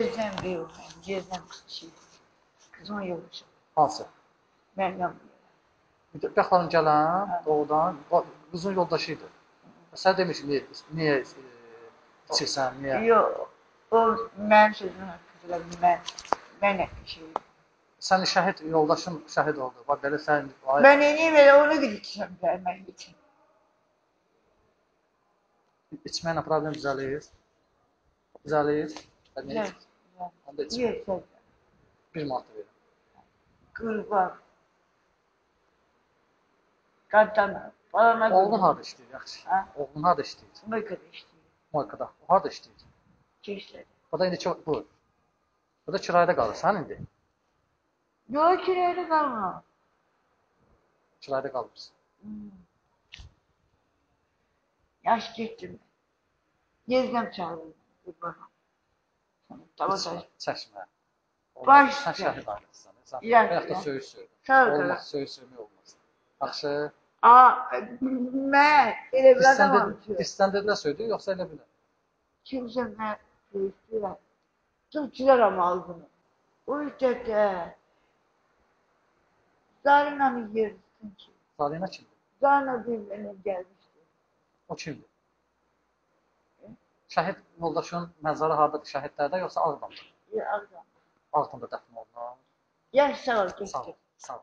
Geznəm deyil, geznəm şey. Qızımın yoldaşı. Hansı? Məndən bu yerə. Bir baxalım gələn doğudan qızın yoldaşı idi. Sən demişdin niyə içirsən, niyə? Yox, o mənim sözümün haqqı mən şey. Sənin şəhid yoldaşın şəhid oldu. Bax belə sən Mən eləyim elə ona görə içirəm də, mən içirəm. İçməklə problem düzəlir. Düzəlir. Sən niyə Düzəlir. içirsən? Onda içmə. Yox, 1 manat verirəm. Qurban. Qadana, balana Oğlun qurban. harda işləyir, yaxşı? Hə? Oğlun harda işləyir? Moykada işləyir. Moykada. O harda işləyir? Keçləri. O da indi bu. Bu da kirayədə qalırsan indi. Yox, kirayədə qalmıram. Kirayədə qalmırsan. Yaş getdim. Geznəm çağırdım. Qurban. Tamam, İçmə, çəkmə. Baş Sən üstə. şəhid ailəsisən. Sən Yaxşı, bayaq da yaxşı. söyüş söydün. Sağ ol. Olmaz, söyüş söymək olmaz. Yaxşı. Aa, mən elə bir adamam ki, Pisdən dedilər söydü, yoxsa elə belə? Kimsə mən söyüşdürəm. Tutduram ağzını. O müddətdə Zarina'nın yerisin ki, Zarina kimdir? Zarina bir mənə gəlmişdi. O kimdir? Şəhid yoldaşın məzarı hardadır? Şəhidlərdə yoxsa Ağdamda? Ağdam. Ağdamda dəfn olunur. Yaş sağ ol, Sağ ol, getdim. sağ ol.